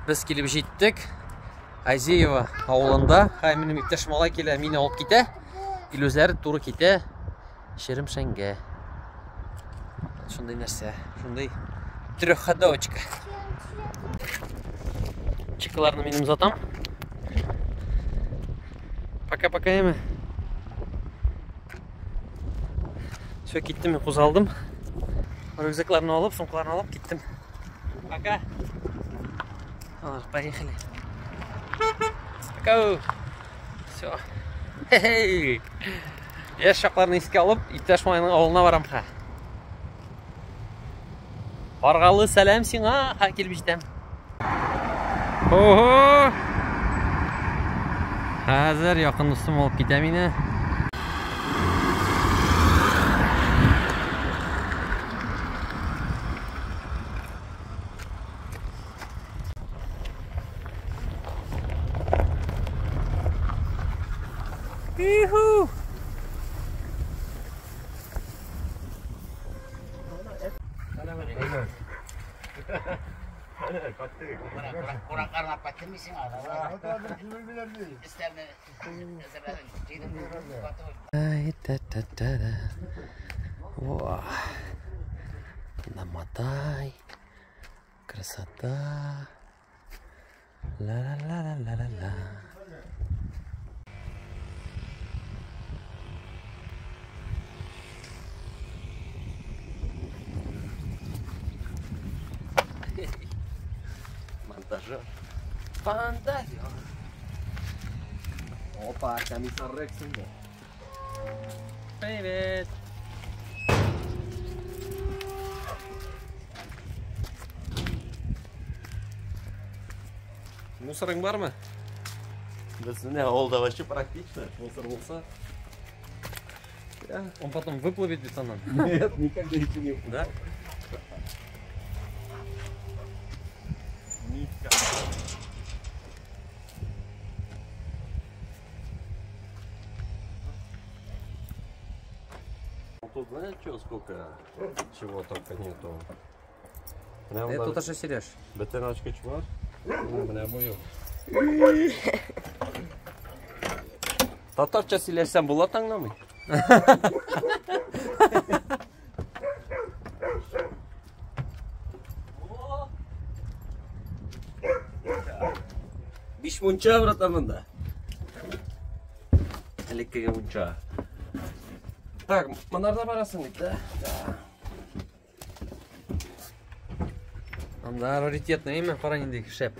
Без килеп җиттек. Азеево авылында. Хәй, минем иптәш малай килә, мине алып китә. Илүзләр туры китә Черемшәнгә. Шундый нәрсә, шундый трехходовочка. Чикаларны минем озатам. Пока-пока, яме. Все, киттем, мин кузгалдым. Рюкзакларны алып, сумкаларны алып киттем. Пока. Алар, поехали. Пока. Все. Хей. Яшь чакларны искә алып, иптәш малайның авылына барам ха. Каргалы сәлам сиңа, ха килеп җитәм. Ого! Хәзер якын дустым алып китә мине. Иху! Во. Намотай. Красота. Ла-ла-ла-ла-ла-ла. Монтажер. Фантазия. Опа, комиссар Рекс. Привет. Мусорың бармы? Безнең авылда вообще практично. Мусор булса. Он потом выплывет ведь аннан. Нет, никогда еще не. Да? Никогда. Тут знаешь, что, сколько чего только нету. Это тут аж Сереж. Бетеночка чувак. Менә бу юк. Татарча сөйләшсәм була тыңламый. Биш мунча, братан, монда. Элеккеге мунча. Так, монарда барасың бит, да? Да. Анда раритетное имя, кара нинди шәп.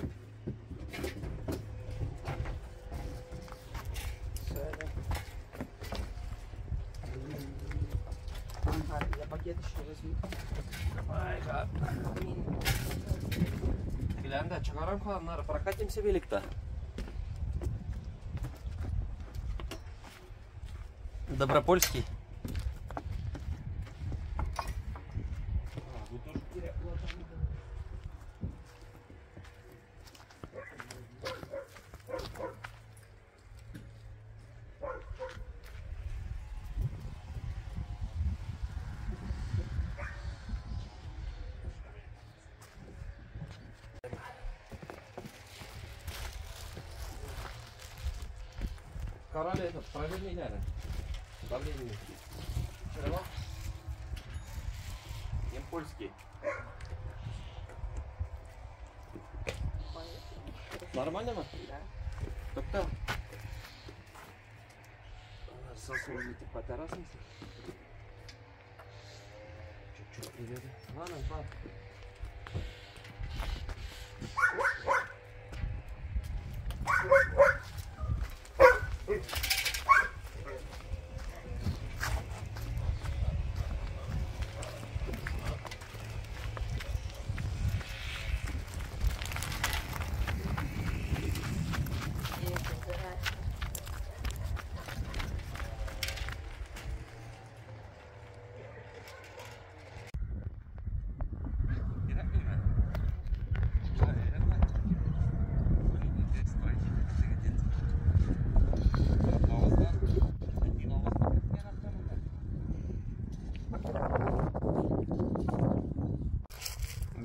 Я пакет еще возьму. Тегеләрен чыгарам калганнары, прокатимся великта. Добропольский. Король этот, проверни, наверное. Давление. Чего? Польский. Нормально ма? Да. Тукта. Сосун итеп кайтарасың. Чуть-чуть приведу. Ладно, бар.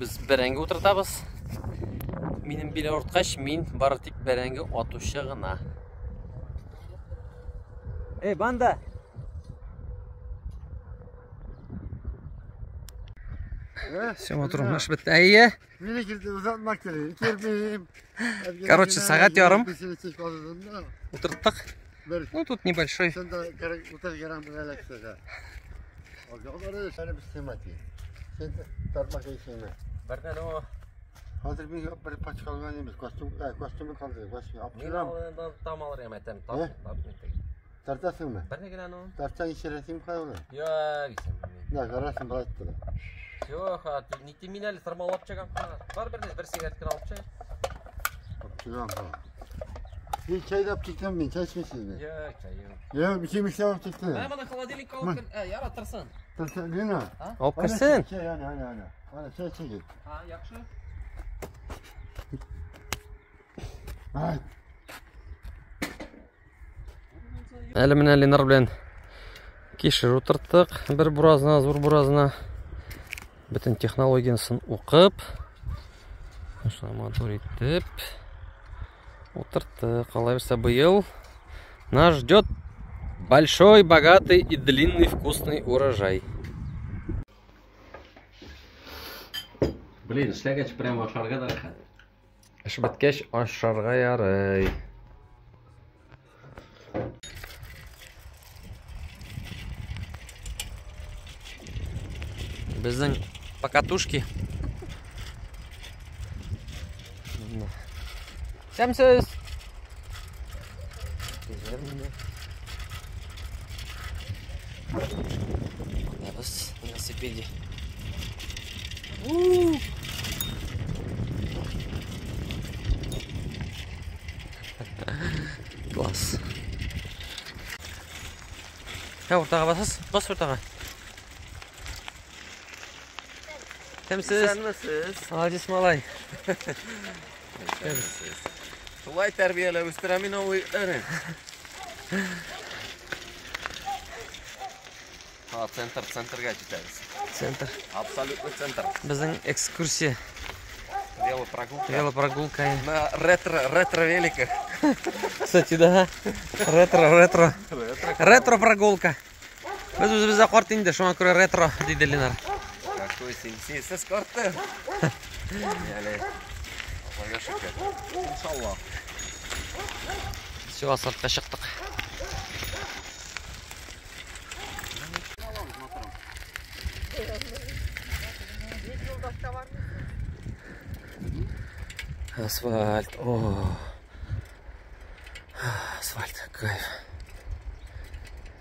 Без бәрәңге утыртабыз. Минем бил авырткач, мин бары тик бәрәңге атучы гына. Эй, банда! Все, матур, наш бетте. Әйе. Мине килде узатмак кирәк. Кирмим. Короче, сәгать ярым. Утырттык. Бер Ну, тут небольшой. сында 30 грамм эләксә. Алары шәреп снимать. Син тартмак ишеңне. Бердән о. Хәзер мин бер пачка алган имеш. Костюм, костюм калды. Костюм алып Мин киләм. там алыр ям әйтәм. Э? Тартасыңмы? Бер генә ну. Тартсаң ишерәсең кай ул? Юк, исән. На, карасың былай итте. Юк, ха, нити мин әле тырмалап чыгам. Бар бер бер сигарет кенә алып чык. Алып киләм. Bir çay da çıktım ben, çay içmişsiniz. Юк, чәй юк. Ya bir şey bir şey alıp çıktı. Менә моны холодильникка алып кер. Ә, яра торсын. Tırsa, Lina. Алып керсен. Çay hani hani hani. Hani çay çekin. Ha, яхшы. Ay. Әле менә Ленар белән кишер утырттык. Бер буразна, зур буразна. Бөтен технологиясын укып, шулай матур итеп утырттык. Алла бирсә, быел нас ждет большой, богатый и длинный вкусный урожай. Блин, эшләгәч прямо ашарга да рәхәт. Эш беткәч ашарга ярый. Безнең покатушки. Сәмсез. Без на велосипеде. Класс. Ә, уртага басасыз? Бас уртага. Тәмсез. Исәнмесез. Молодец, малай. Шулай тәрбияләп үстерәм мин ул егетләрне. Ха, центр, центрга җитәбез. Центр. Абсолютный центр. Безнең экскурсия, Велопрогулка. велопрогулка. На ретро, ретро-великах. Кстати, да. Ретро, ретро. Ретро прогулка. Без үзебездә карт инде, шуңа күрә ретро, диде Ленар. Какой сенсей, сез карты. Әле. Аллага шөкер. Иншалла. Все, асфальтка чыктык. Асфальт. О. Асфальт, кайф.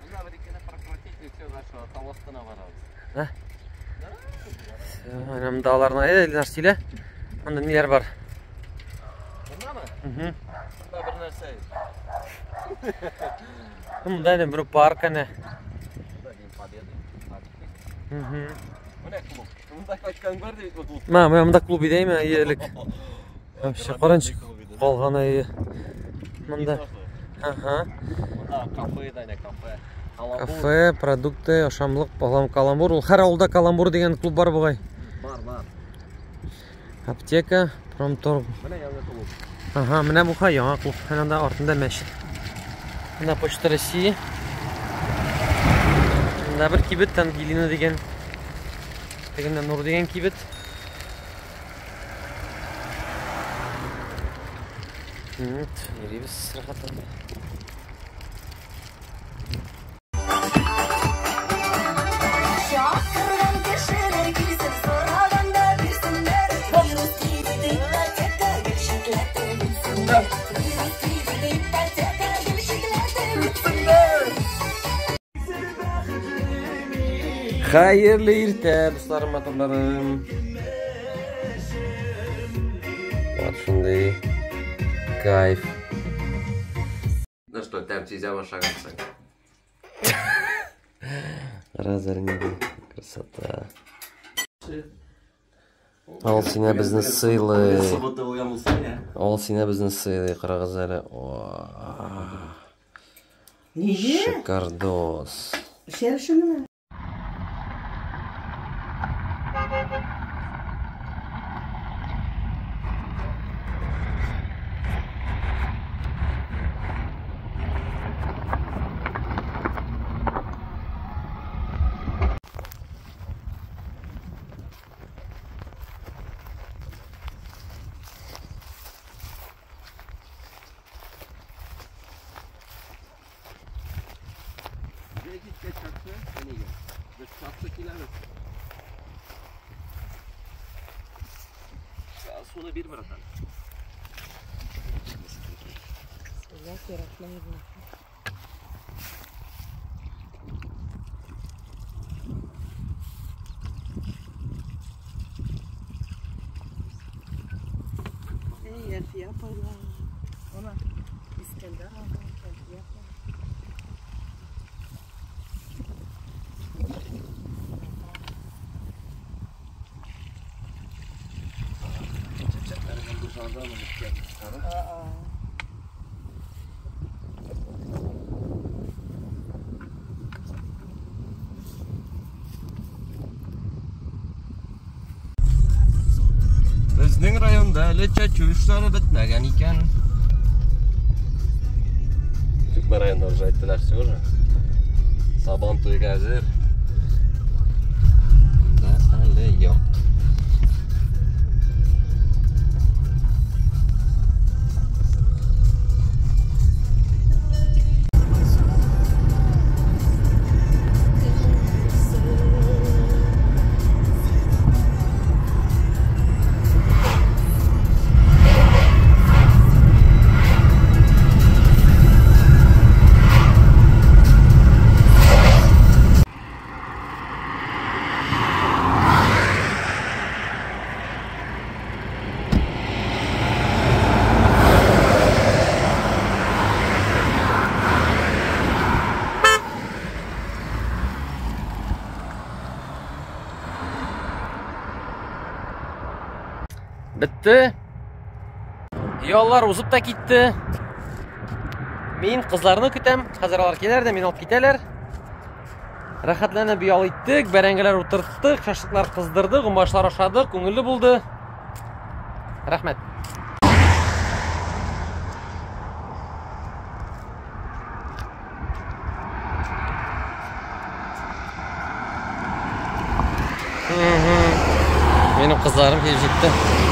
Монда бер икене прокрутить и все, дальше тау астына барабыз. Все, менә монда аларны, әйдә, Ленар, сөйлә. Монда ниләр бар? Мондамы? Мгм. Монда бер нәрсә юк. Монда әнә бер парк әнә. Монда День Победы. Мгм. Менә клуб. Монда кайткан бар дип бу клуб. Мә, менә монда клуб идеме, элек. Вообще, каранчы калган әйе. Монда. Ага. Монда кафе да, кафе. Каламбур. Кафе, продукты, ашамлык, балам, каламбур. Ул һәр авылда каламбур дигән клуб бар бугай. Бар, бар. Аптека, промторг. Менә яңа клуб. Ага, менә бу ха яңа клуб. Әнә анда артында мәчет. Менә Почта России. Монда бер кибет, Ангелина дигән. Тегендә Нур дигән кибет. Evet, йөрибез рәхәтләнеп. Чакырган кешеләр килсен, сораганда бирсеннәр. Вирус тиде ипотека, гел читләтеп үтсеннәр. Вирус тиде ипотека, гел читләтеп үтсеннәр. Хәерле иртә, дусларым, матурларым. Вот шундый кайф. Ну что, тәм сизә башлагансың. Разорнили. Красота. Ал сине безне сыйлый. Суббота булган булса, я. Ал сине безне сыйлый, карагыз әле. Нигә? Шикардос. Шәршеме? Кулыңны бир, братан. Безнең районда әле чәчү эшләре бетмәгән икән. Тукмар районда уже әйттеләр, все уже. Сабан туйга әзер. Да, әле юк. Бетте. Яллар узып та китте. Мин кызларны көтәм. Хәзер алар киләр дә мине алып китәләр. Рәхәтләнеп ял иттек, бәрәңгеләр утырттык, шашлыклар кыздырдык, умбашлар ашадык, күңелле булды. Рәхмәт. Минем кызларым килеп җитте.